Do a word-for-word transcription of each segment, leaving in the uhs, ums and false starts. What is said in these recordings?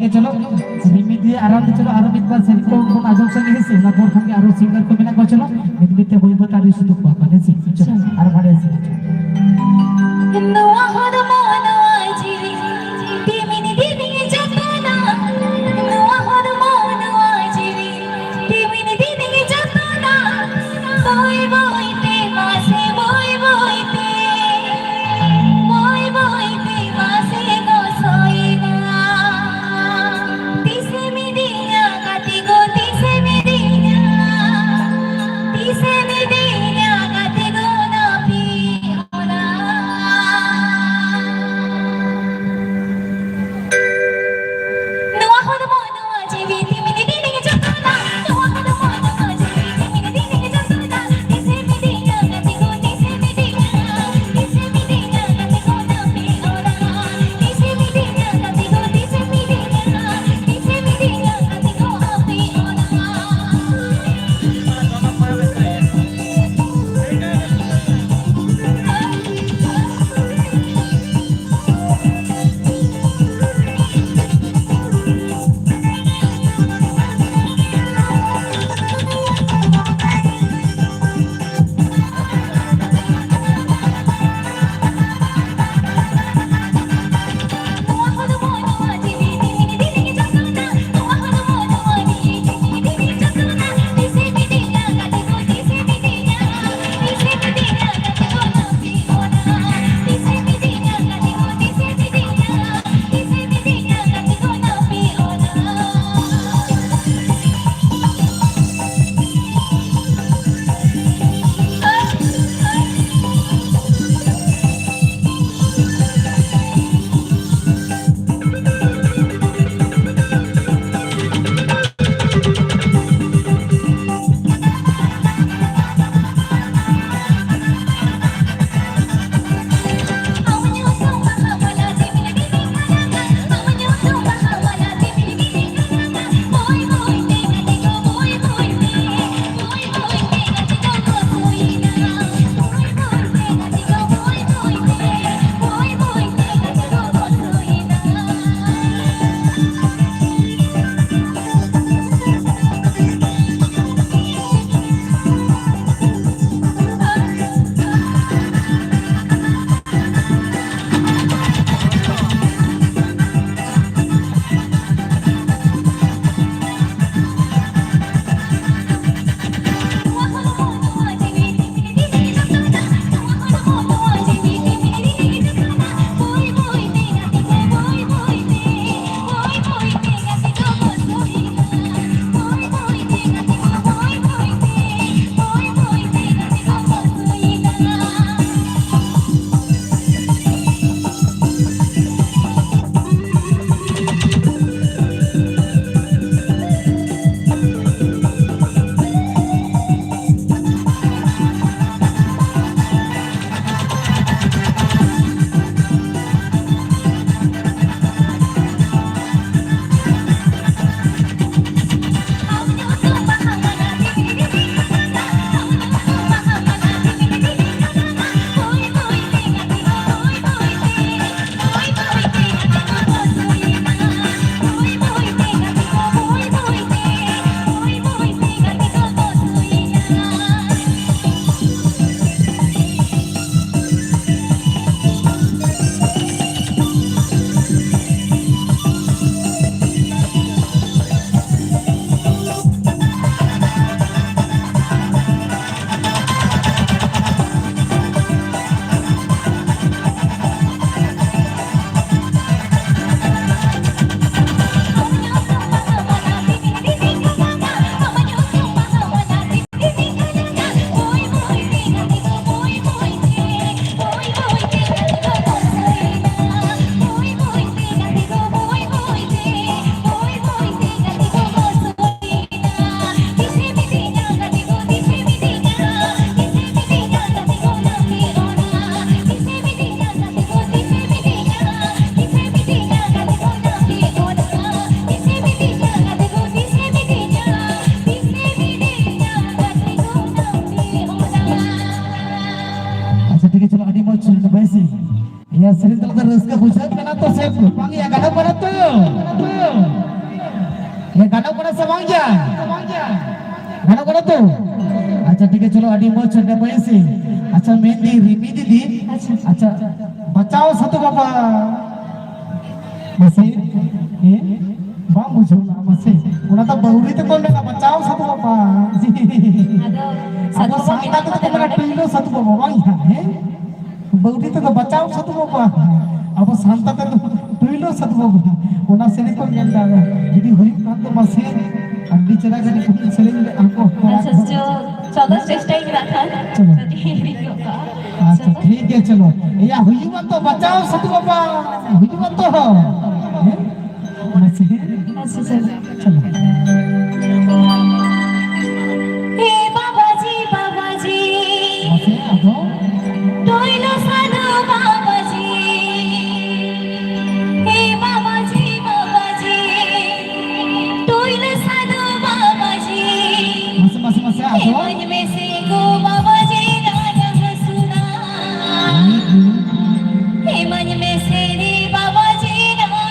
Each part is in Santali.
ᱪᱚᱞᱚ, ᱢᱤᱫ ᱢᱤᱫ ᱛᱮ ᱟᱨᱟᱢ ᱛᱮ ᱪᱚᱞᱚ, ᱟᱨᱚ ᱢᱤᱫ ᱵᱟᱨ ᱥᱮᱨᱮᱧ ᱠᱚ ᱵᱚᱱ ᱟᱸᱡᱚᱢ ᱥᱟᱸᱜᱮ, ᱦᱮᱸ ᱥᱮ? ᱚᱱᱟ ᱯᱚᱨ ᱠᱷᱟᱱ ᱜᱮ ᱟᱨᱚ ᱥᱤᱝᱜᱟᱨ ᱠᱚ ᱢᱮᱱᱟᱜ ᱠᱚᱣᱟ, ᱪᱚᱞᱚ, ᱢᱤᱫ ᱢᱤᱫ ᱛᱮ ᱵᱟᱹᱭ ᱵᱟᱹᱭ ᱛᱮ ᱟᱨᱚ ᱥᱩᱫᱩ ᱠᱚᱣᱟ ᱠᱚ, ᱦᱮᱸ ᱥᱮ? ᱪᱚᱞᱚ, ᱟᱨ ᱵᱟᱲᱮ ᱥᱮᱨᱮᱧ᱾ ᱱᱚᱣᱟ ᱦᱚᱲᱢᱚ, ᱱᱚᱣᱟ ᱡᱤᱣᱤ, ᱛᱤᱢᱤᱱ ᱫᱤᱱᱤᱧ ᱡᱚᱛᱚᱱᱟ᱾ ᱱᱚᱣᱟ ᱦᱚᱲᱢᱚ, ᱱᱚᱣᱟ ᱡᱤᱣᱤ, ᱛᱤᱢᱤᱱ ᱫᱤᱱᱤᱧ ᱡᱚᱛᱚᱱᱟ᱾ ᱵᱟᱹᱭ ᱵᱟᱹᱭ ᱛᱮ ᱢᱟᱥᱮ, ᱵᱟᱹᱭ ᱵᱟᱹᱭ ᱛᱮ, ᱵᱟᱹᱭ ᱵᱟᱹᱭ ᱛᱮ ᱢᱟᱥᱮ ᱜᱚᱥᱚᱭᱮᱱᱟ᱾ ᱛᱤᱥᱮᱢ ᱤᱫᱤᱧᱟ ᱜᱟᱛᱮ ᱜᱚ, ᱛᱤᱥᱮᱢ ᱤᱫᱤᱧᱟ? ᱛᱤᱥᱮᱢ ᱤᱫᱤᱧᱟ ᱜᱟᱛᱮ ᱜᱚ, ᱨᱟᱹᱥᱠᱟᱹ ᱵᱩᱡᱷᱟᱹᱜ ᱠᱟᱱᱟ ᱛᱚ ᱥᱮ ᱵᱟᱝ ᱭᱟ? ᱜᱟᱱᱚᱜ ᱠᱟᱱᱟ ᱛᱚ? ᱦᱮᱸ, ᱜᱟᱱᱚᱜ ᱠᱟᱱᱟ ᱥᱮ ᱵᱟᱝ ᱭᱟ? ᱜᱟᱱᱚᱜ ᱠᱟᱱᱟ ᱛᱚ? ᱟᱪᱪᱷᱟ, ᱴᱷᱤᱠ ᱜᱮᱭᱟ, ᱪᱚᱞᱚ, ᱟᱹᱰᱤ ᱢᱚᱡᱽ ᱥᱟᱰᱮ ᱢᱟᱹᱭ ᱥᱮ᱾ ᱟᱪᱪᱷᱟ, ᱢᱮᱱᱫᱟᱹᱧ ᱨᱤᱢᱤ ᱫᱤᱫᱤ, ᱟᱪᱪᱷᱟ, ᱟᱪᱪᱷᱟ, ᱵᱟᱪᱟᱣ ᱥᱟᱹᱫᱷᱩ ᱵᱟᱵᱟ᱾ ᱢᱟᱥᱮ, ᱦᱮᱸ? ᱵᱟᱢ ᱵᱩᱡᱷᱟᱹᱣ ᱞᱮᱫᱼᱟ ᱢᱟᱥᱮ? ᱚᱱᱟ ᱫᱚ ᱵᱟᱹᱣᱨᱤ ᱛᱮᱠᱚ ᱢᱮᱱᱟ ᱵᱟᱪᱟᱣ ᱥᱟᱹᱫᱷᱩ ᱵᱟᱵᱟ᱾ ᱟᱫᱚ ᱟᱵᱚ ᱥᱟᱹᱫᱷᱩ ᱵᱟᱵᱟ ᱥᱟᱱᱛᱟᱲ ᱢᱮᱱᱟᱜ ᱛᱮᱫᱚ ᱠᱚ ᱠᱚ ᱢᱮᱱᱟ ᱛᱟᱵᱚᱱᱟ᱾ ᱴᱩᱭᱞᱳ ᱥᱟᱹᱫᱷᱩ ᱵᱟᱵᱟ, ᱵᱟᱝ ᱭᱟ? ᱦᱮᱸ? ᱵᱟᱹᱣᱨᱤ ᱛᱮᱫᱚ ᱵᱟᱪᱟᱣ ᱥᱟᱹᱫᱷᱩ ᱵᱟᱵᱟ᱾ ᱟᱵᱚ ᱥᱟᱱᱛᱟᱲ ᱛᱮᱫᱚ ᱴᱩᱭᱞᱳ ᱥᱟᱹᱫᱷᱩ ᱵᱟᱵᱟ᱾ ᱚᱱᱟ ᱥᱮᱨᱮᱧ ᱠᱚ ᱧᱮᱞ ᱫᱟ᱾ ᱡᱩᱫᱤ ᱦᱩᱭᱩᱜ ᱠᱷᱟᱱ ᱫᱚ ᱢᱟᱥᱮ ᱟᱹᱰᱤ ᱪᱮᱦᱨᱟ ᱠᱟᱹᱴᱤᱡ ᱠᱚ ᱥᱮᱨᱮᱧ ᱞᱮᱫᱼᱟ ᱠᱚ᱾ ᱟᱪᱪᱷᱟ, ᱪᱚ-, ᱪᱚᱞᱚ ᱪᱮᱥᱴᱟᱭ ᱢᱮ ᱱᱟᱜ ᱠᱷᱟᱱ᱾ ᱪᱚᱞᱚ᱾ ᱡᱩᱫᱤ ᱦᱤᱲᱤᱧ ᱜᱚᱫ ᱠᱟᱜᱼᱟ᱾ ᱟᱪᱪᱷᱟ, ᱪᱚᱞᱚ᱾ ᱴᱷᱤᱠ ᱜᱮᱭᱟ, ᱪᱚᱞᱚ᱾ ᱮᱭᱟ, ᱦᱩᱭᱩᱜᱼᱟ ᱛᱚ, ᱵᱟᱪᱟᱣ ᱥᱟᱹᱫᱷᱩ ᱵᱟᱵᱟ᱾ ᱦᱩᱭᱩᱜᱼᱟ ᱛᱚ᱾ ᱦᱮᱸ? ᱢᱟᱥᱮ᱾ ᱟᱪᱪᱷᱟ, ᱪᱚᱞᱚ᱾ ᱪᱚᱞᱚ᱾ ᱦᱮ ᱵᱟᱵᱟᱡᱤ, ᱵᱟᱵᱟᱡᱤ᱾ ᱢᱟᱥᱮ ᱟᱫᱚ? ᱴᱩᱭᱞᱩ ᱥᱟᱹᱫᱷᱩ ᱵᱟᱵᱟᱡᱤ᱾ ᱦᱮ ᱵᱟᱵᱟᱡᱤ, ᱵᱟᱵᱟᱡᱤ᱾ ᱴᱩᱭᱞᱩ ᱥᱟᱹᱫᱷᱩ ᱵᱟᱵᱟᱡᱤ᱾ ᱢᱟᱥᱮ, ᱢᱟᱥᱮ, ᱢᱟᱥᱮ ᱟᱫᱚ? ᱮᱢᱟᱹᱧ ᱢᱮᱥᱮ ᱜᱳ ᱵᱟᱵᱟᱡᱤ ᱰᱟᱸᱰᱟ ᱦᱟᱹᱥᱩ ᱨᱟᱱ᱾ ᱮᱢᱟᱹᱧ ᱢᱮᱥᱮ ᱨᱮ ᱵᱟᱵᱟᱡᱤ ᱰᱟᱸᱰᱟ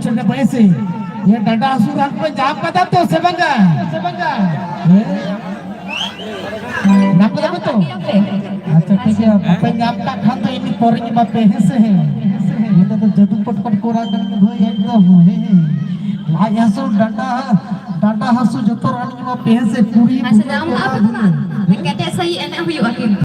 ᱪᱮᱫ ᱵᱟᱭ ᱥᱮ? ᱤᱭᱟᱹ ᱰᱟᱸᱰᱟ ᱦᱟᱹᱥᱩ ᱨᱟᱱ ᱯᱮ ᱧᱟᱢ ᱠᱟᱫᱟ ᱛᱚ ᱥᱮ ᱵᱟᱝᱟ? ᱦᱮᱸ? ᱧᱟᱢ ᱠᱟᱫᱟ ᱯᱮ ᱛᱚ? ᱟᱪᱪᱷᱟ, ᱴᱷᱤᱠ ᱜᱮᱭᱟ, ᱵᱟᱯᱮ ᱧᱟᱢ ᱠᱟᱜ ᱠᱷᱟᱱ ᱫᱚ ᱤᱧ ᱯᱚᱨᱮᱧ ᱮᱢᱟ ᱯᱮ, ᱦᱮᱸ ᱥᱮ? ᱦᱮᱸ, ᱱᱤᱛᱚᱜ ᱫᱚ ᱡᱟᱹᱫᱩ ᱯᱚᱴ ᱯᱚᱴ ᱠᱚᱨᱟᱣ ᱠᱟᱱᱟ ᱵᱷᱟᱹᱭ, ᱮᱠᱫᱚᱢ, ᱦᱮᱸ᱾ ᱞᱟᱡ ᱦᱟᱹᱥᱩ, ᱰᱟᱸᱰᱟ, ᱰᱟᱸᱰᱟ ᱦᱟᱹᱥᱩ ᱡᱚᱛᱚ ᱨᱟᱱ ᱤᱧ ᱮᱢᱟ ᱯᱮ, ᱦᱮᱸ ᱥᱮ? ᱯᱩᱨᱤ ᱟᱪᱪᱷᱟ, ᱵᱩᱡᱷᱟᱹᱣ ᱧᱟᱢ ᱠᱟᱜᱼᱟ ᱯᱮ ᱯᱮ ᱫᱚ ᱵᱟᱝ? ᱠᱮᱴᱮᱡ ᱥᱟᱺᱦᱤᱡ ᱮᱱᱮᱡ ᱦᱩᱭᱩᱜᱼᱟ ᱠᱤᱱᱛᱩ᱾